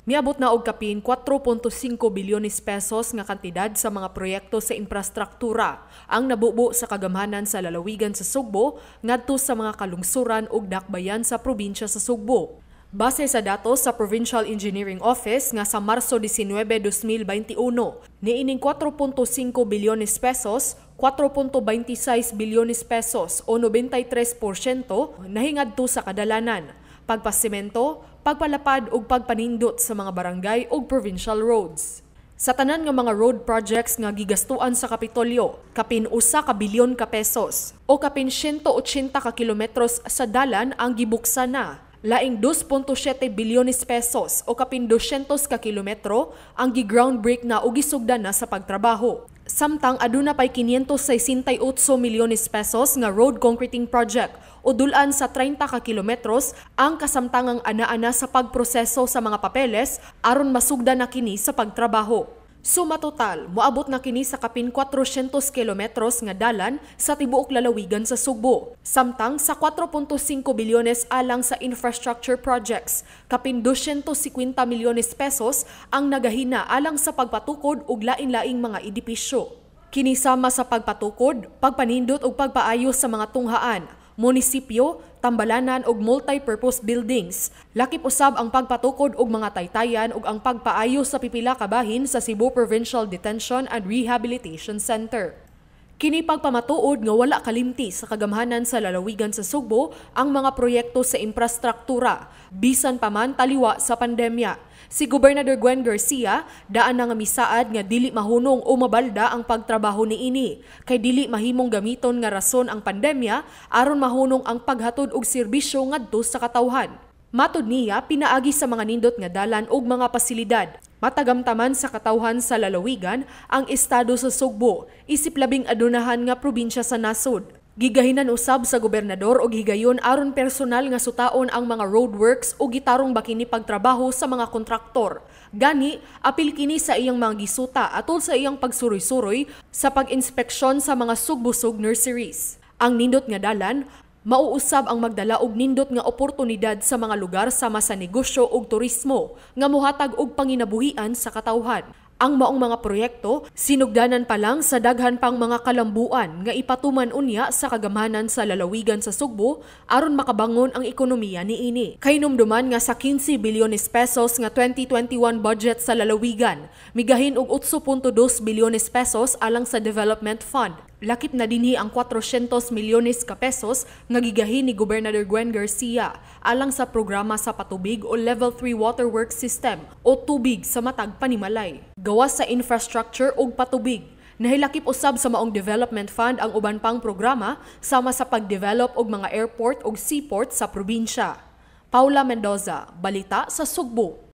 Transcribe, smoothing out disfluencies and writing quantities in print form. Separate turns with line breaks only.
Miabot na og kapin 4.5 bilyones pesos nga kantidad sa mga proyekto sa infrastruktura ang nabubo sa kagamhanan sa lalawigan sa Sugbo ngadto sa mga kalungsuran ug dakbayan sa probinsya sa Sugbo. Base sa datos sa Provincial Engineering Office nga sa Marso 19, 2021, niining 4.5 bilyones pesos, 4.26 bilyones pesos o 93% nahingadto sa kadalanan, pagpasemento, pagpalapad ug pagpanindot sa mga barangay ug provincial roads. Sa tanan nga mga road projects nga gigastuan sa Kapitolyo, kapin 1 ka bilyon ka pesos o kapin 180 ka kilometros sa dalan ang gibuksan na. Laing 2.7 bilyones pesos o kapin 200 ka kilometro ang gi-ground break na o gisugdan na sa pagtrabaho. Samtang aduna pay 568 milyones pesos nga road concreting project o dulan sa 30 ka kilometros ang kasamtangang ana-ana sa pagproseso sa mga papeles aron masugdan na kini sa pagtrabaho. Suma total, moabot na kini sa kapin 400 kilometros nga dalan sa tibuok lalawigan sa Sugbo. Samtang sa 4.5 bilyones alang sa infrastructure projects, kapin 250 milyones pesos ang nagahina alang sa pagpatukod og lain-laing mga edipisyo. Kini sama sa pagpatukod, pagpanindot ug pagpaayos sa mga tunghaan, munisipyo, tambalanan ug multi-purpose buildings. Lakip usab ang pagpatukod og mga taytayan ug ang pagpaayos sa pipila ka bahin sa Cebu Provincial Detention and Rehabilitation Center. Kini pagpamatuod nga wala kalimti sa kagamhanan sa lalawigan sa Sugbo ang mga proyekto sa infrastruktura, bisan pa man taliwa sa pandemya. Si Gobernador Gwen Garcia daan na nga misaad nga dili mahunong o mabalda ang pagtrabaho niini, kay dili mahimong gamiton nga rason ang pandemya aron mahunong ang paghatod og serbisyo ngadto sa katawhan. Matod niya, pinaagi sa mga nindot nga dalan ug mga pasilidad, matagamtaman sa katawhan sa lalawigan ang estado sa Sugbo, isip labing adunahan nga probinsya sa nasod. Gigahinan usab sa gobernador og higayon aron personal nga sutaon ang mga roadworks o gitarong ba kini pagtrabaho sa mga kontraktor. Gani, apil kini sa iyang mga gisuta atol sa iyang pagsuroy-suroy sa pag-inspeksyon sa mga Sugbosug nurseries. Ang nindot nga dalan mauusab ang magdala og nindot nga oportunidad sa mga lugar sama sa negosyo ug turismo nga mohatag og panginabuhian sa katawhan. Ang maong mga proyekto sinugdanan pa lang sa daghan pang mga kalambuan nga ipatuman unya sa kagamhanan sa lalawigan sa Sugbo aron makabangon ang ekonomiya niini. Kahinumduman nga sa 15 bilyones pesos nga 2021 budget sa lalawigan, migahin og 8.2 bilyones pesos alang sa Development Fund. Lakip na dinhi ang 400 milyones ka pesos nga gigahin ni Gobernador Gwen Garcia alang sa programa sa patubig o Level 3 Waterworks System o tubig sa matag panimalay. Gawas sa infrastructure ug patubig, nahilakip usab sa maong Development Fund ang uban pang programa sama sa pagdevelop og mga airport ug seaport sa probinsya. Paula Mendoza, Balita sa Sugbo.